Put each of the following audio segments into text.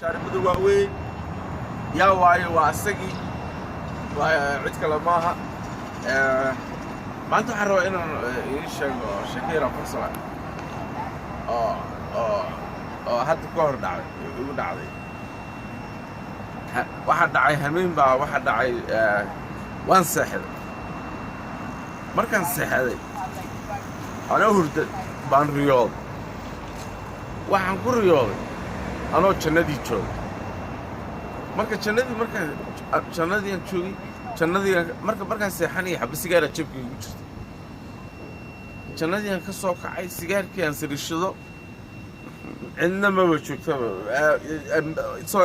Shaaribada waaweyn yaa waayo, waa asagii, waa cid kale maaha. Maanta waxaan rabaa inaan idiin sheego sheeko yar oo qosol ah oo hadda ka hor dhacday, igu dhacday. Waxaa dhacay hameen baa waxaa dhacay, waan seexday. Markaan seexday anoo hurda baan riyooday. Waxaan ku riyooday anoo jannadii jooga. Marka jannadii, markaan jannadii aan joogay, jannadii marka markaan seexanaya xabba sigaara jabkii igu jirta. Jannadii aan ka soo kacay, sigaarkii aan sirishado, cidna maba joogtaba. Soo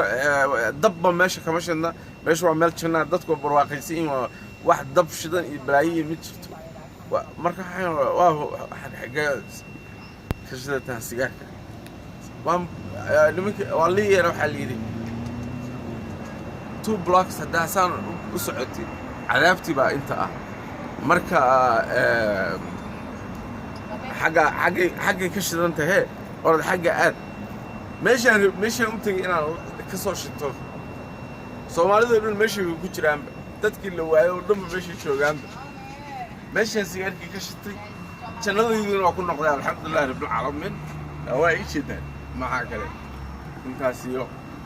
dabba meesha kama shidna. Meesha waa meel jannaa, dadku waa barwaaqaysan yihiin, waa wax dab shidan iyo balaayo iyo ma jirto. Marka waa waxaan xaggee ka shidataa sigaarka? Waan nimanka waa lii yeera. Waxaa la yidhi 2 blocks haddaa saan u socotay, cadaabtii baa inta ah. Marka xagga xaggay ka shidan tahee, orod xagga aad. Meeshaan u tegay inaan ka soo shito, Soomaalidoo dhan meeshay ku jiraanba, dadkii la waayo oo dhanba meeshay joogaanba. Meeshaan sigaarkii ka shitay, jannadayduna waa ku noqday, alxamdulilahi rabbilcaalamiin. Waa ii jeedaan, maxaa kale intaas iyo.